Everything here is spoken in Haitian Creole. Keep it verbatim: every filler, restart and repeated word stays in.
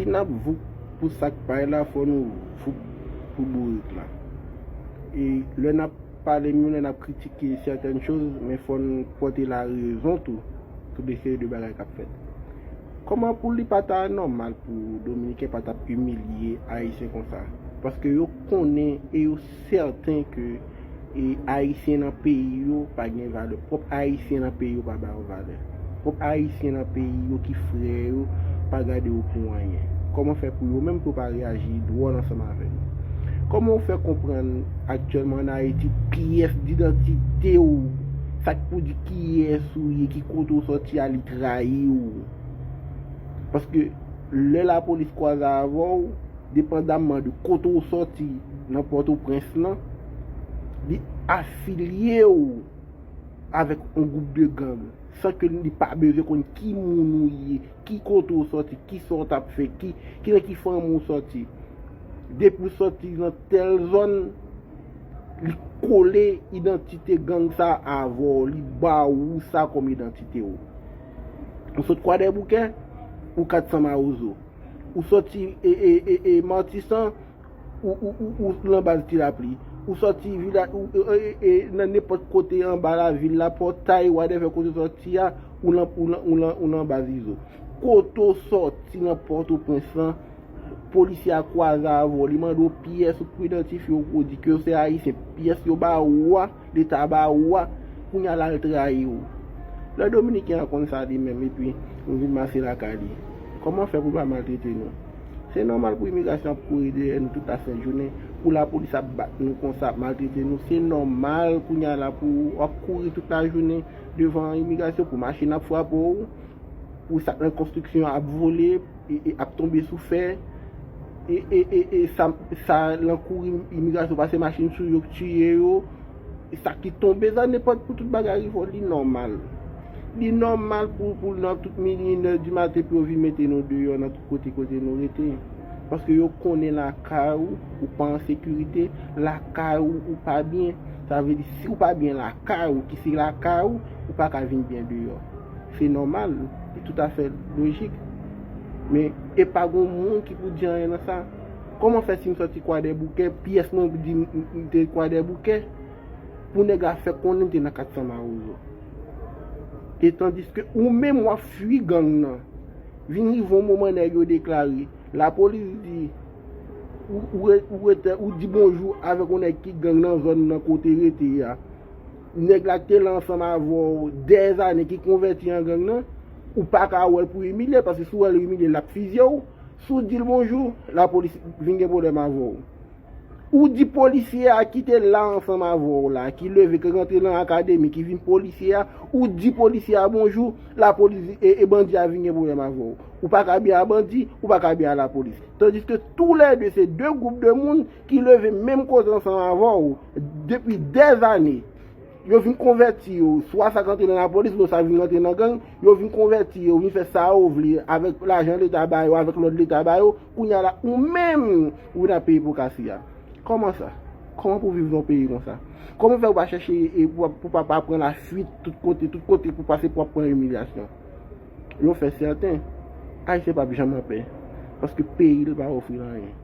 Si n ap vouk pou sa k pay la, fò nou vouk pou bourik la. E lè n ap pale, menm lè n ap kritike sètèn choz, men fò n pote larezon tou sou de seri de bagay k ap fèt. Kòman pou li pa ta nòmal pou Dominiken pa t ap imilye Ayisyen konsa? Paske yo konnen e yo sèten ke e Ayisyen nan peyi yo pa gen valè. Pwòp Ayisyen nan peyi yo pa ba yo valè. Pwòp Ayisyen nan peyi yo ki frè yo pa gade yo pou anyen. Kòman fè pou yo menm pou yo pa reyaji dwòl ansanm avè nou? Kòman w fè konprann aktyèlman ann Ayiti pyès didantite w, sa k pou di kiyès ou ye, ki kote w sòti a, li trayi w? Paske lè lapolis kwaze avè w, depandamman de kote w sòti nan Pòtoprens lan, li afilye w avèk yon gwoup de gang, san ke li pa bezwen konn ki moun ou ye, ki kote w sòti, ki sa w t ap fè, ki, ki nan ki fanmi w sòti. Depi w sòti nan tèl zòn, li kole idantite gang sa avè w, li ba ou sa kòm idantite w. Ou sot Kwadèboukè, ou Katsan Mawozo. Ou sòti e, e, e, e Matisan, ou, ou, ou, ou nan baz Ti Lapli. Ou sòti vila, ou, e, e, e, nan nenpòt kote anba lavil la, Pòtay, whatever kote w sòti a, ou nan, ou nan, ou nan, ou nan baz Izo. Kote w sòti nan Pòtoprens lan, polisye a kwaze avè w, li mande w pyès ou pou idantifye w, ou di ke w se Ayisyen, pyès yo ba ou a, Leta ba ou a, kounye a la l trayi w. Lè Dominiken an konn sa li menm, epi nou vin mache lakay li, kòman fè pou l pa maltrete nou? Se nòmal pou imigrasyon ap kouri dèyè nou tout lasent jounen, pou lapolis ap bat nou konsa, ap maltrete nou. Se nòmal kounye a la pou w ap kouri tout lajounen devan imigrasyon, pou machin ap frape w, pou sa k nan konstriksyon ap vole, e, e, ap tonbe sou fè, e, e, e, e sa, sa lan kouri imigrasyon pase machin sou yo, k tiye yo, e sa ki tonbe, sa nenpòt, pou tout bagay rive, li nòmal. Li nòmal pou, pou nan tout midi, inè di maten, pou yo vin mete nou deyò nan tout kote, kote nou rete. Paske yo konnen lakay ou, ou pa an sekirite, lakay ou, ou pa byen. Sa vle di, si ou pa byen lakay ou, ki se lakay ou, ou pa ka vin byen deyò. Se nòmal, li toutafè lojik. Men, e pa gon moun ki pou di anyen nan sa. Kòman fè si m sòti Kwadèboukè, pyès mwen di m, m, m te Kwadèboukè, pou nèg la fè konnen m te nan Katsan Mawozo? E tandiske ou menm w ap fui gang nan. Vin rive yon moman nèg yo deklare, lapolis di, ou, ou, re- ou, rete- ou di bonjou avèk yon nèg ki gang nan zòn nan kote rete a. Nèg la ki te la ansanm avè w dèzane, ki konvèti an gang nan, ou pa ka wè l pou imilye, paske si w wè l imilye, l ap fizye w. Si w di l bonjou, lapolis vin gen pwoblèm avè w. Ou di polisye a ki te la ansanm avè w la, ki leve, ki rantre nan akademi, ki vin polisye a, ou di polisye a bonjou, lapolis e, e bandi a vin gen pwoblèm avè w. Ou pa ka byen a bandi, ou pa ka byen a lapolis. Tandiske toulède se de gwoup de moun ki leve menm kote ansanm avè w depi dèzane. Yo vin konvèti yo, swa sa k rantre nan lapolis, lòt sa vin rantre nan gang, yo vin konvèti yo, vin fè sa yo vle, avèk lajan Leta ba yo, avèk lòd Leta ba yo, kounye a la, ou menm, ou vin ap peye pou kasi a. Kòman sa? Kòman pou viv nan yon peyi konsa? Kòman fè ou pa chèche e pou, pou pa, pa pran lafuit tout kote, tout kote pou pase pou ap pran imilyasyon? Yon fè sèten, Ayisyen p ap janm anpè, paske peyi l pa ofri l anyen.